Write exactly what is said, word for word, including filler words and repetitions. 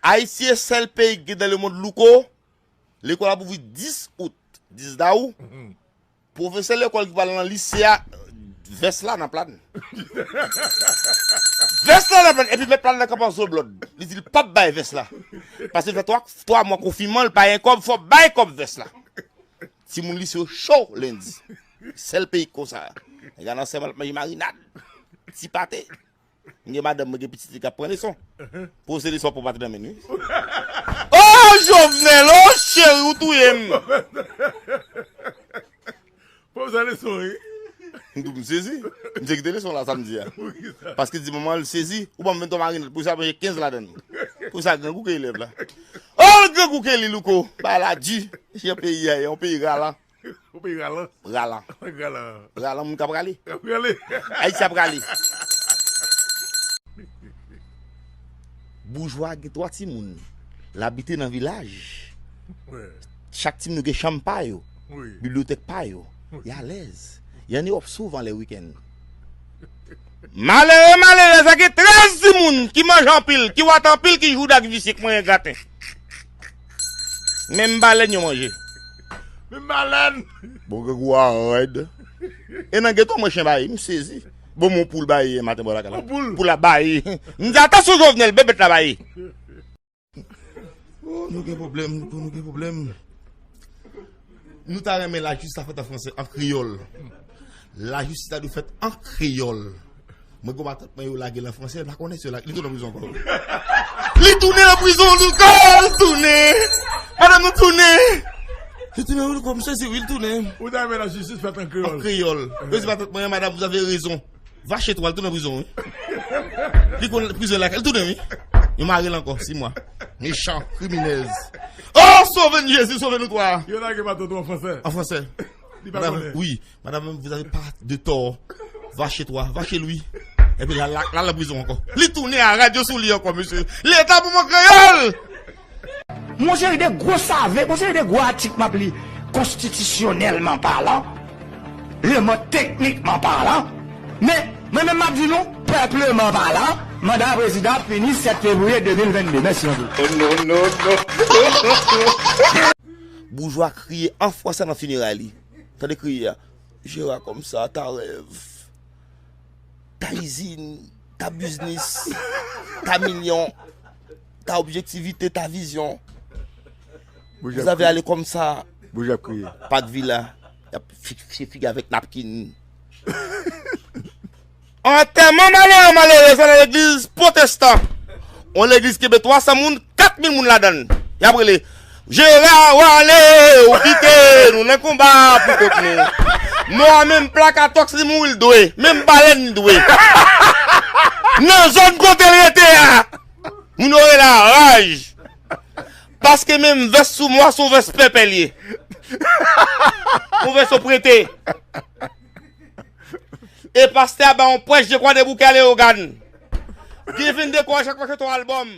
Ayiti e sèl peyi ki gen dan lemonn louko. Lekòl ap ouvri dis out, dis dawou. Pwofesè lekòl ki pral nan lise a, vès la nan plàn. Vès la nan plàn. Epi mèt plàn nan kanpe an zoblòd. Li di l p ap bay vès la. Paske l fè twa, twa mwa konfinman, l pa gen kòb, fò bay kòb vès la. Timoun lise yo cho lendi. Sèl peyi k konsa. Nèg la nan sèman l ap manje marinad. Ti pate. M gen madanm mwen, gen pitit li k ap pran leson. Poze leson pou pa t renmen n, wi. Oh, Jovenel, oh, cheri, ou touye m. Poze leson, wi. M tou, m sezi. M te kite leson la samdi a. Poukisa? Paske di manman l sezi, ou ban m venntwa marinad, pou sa manje kenz ladan l. Pou sa grangou ke elèv la. Oh, grangou ke li, louko. Bagay la di. Jan peyi a ye, yon peyi ralan. Ou peyi ralan. Ralan. Ralan. Ralan moun k ap rale. K ap rale. Ayiti ap rale. Boujwa gen twa timoun. L abite nan vilaj. Wi. Chak timoun yo gen chanm pa yo. Wi. Bibliyotèk pa yo. Wi. Y alèz. Y ann Ewòp souvan lè wikenn. Malere, malerèz, sa gen trèz timoun ki manje anpil, ki wate anpil, ki jouda, ki visye, k manyen graten. Menm balèn yo manje. Menm balèn. Bon, grangou a rèd. E nan geto mwen chen baye, m sezi. Bon, mon poul baye maten bò lakay la. Mon poul. Poul la baye. M di, atansyon Jovenel, bebèt la baye. Oh, nou gen pwoblèm, nou, nou gen pwoblèm. Nou ta renmen lajistis ta fèt an fransè, an kreyòl. Lajistis ta dwe fèt an kreyòl. Mwen gen matant mwen yo lage l an fransè, m pa konnen si yo lage, li tounen prizon ankò. Li tounen nan prizon ankò, li tounen. Madanm nou tounen. Li tounen ankò, m sezi wi, li tounen. Ou ta renmen lajistis fèt an kreyòl. An kreyòl. Yo di matant mwen, madame, vous avez raison. Va chez toi, l tounen prizon, wi. Li konn prizon lakay, li tounen, wi. Yo mare l ankò, sis mwa. Mechan, kriminèz. Oh, sove n, Jezi, sove nou twa. Yo lage matant ou an fransè. An fransè. Li pa konnen. Madame, wi, madame, vous avez pas de tort. Va chez toi, va chez lui. Epi la, la, la, la prizon ankò. Li tounen a radyo sou li ankò, mesye. Leta pou mwen kreyòl! Mon seri de gwo save, mon seri de gwo atik m ap li konstitisyonèlman palan, leman teknikman palan, men mwen menm m ap di nou, pèpleman palan, manda prezidan ap fini sèt fevriye de mil vennde. Mèsi anpil. Oh, non, non, non. Boujwa kriye an fransè nan fineray li. Tande kriye a. Jera kòmsa, ta rèv, ta izin, ta biznis, ta milyon, ta objektivite, ta vizyon. Vous avez allé comme ça. Boujwa ap kriye. Pak Vila, y ap fi-, fi-, figi avèk napkin. Antèman malere, malerèz nan legliz pwotestan. Yon legliz kenbe twa san moun, kat mil moun ladan l. Y ap rele, Jera, w ale, ou kite nou nan konba pou kont nou. Mò a menm plaka tòks li mouri l dwe, menm balèn li dwe. Nan zòn kote l rete a, moun yo rele a raj. Paske menm vès sou mò a se yon vès pèpè l ye. Yon vès yo prete. E pastè a ba yon prèch, je crois, de bouke a Leyogàn. Gen vennde kwa chak mache twa albòm.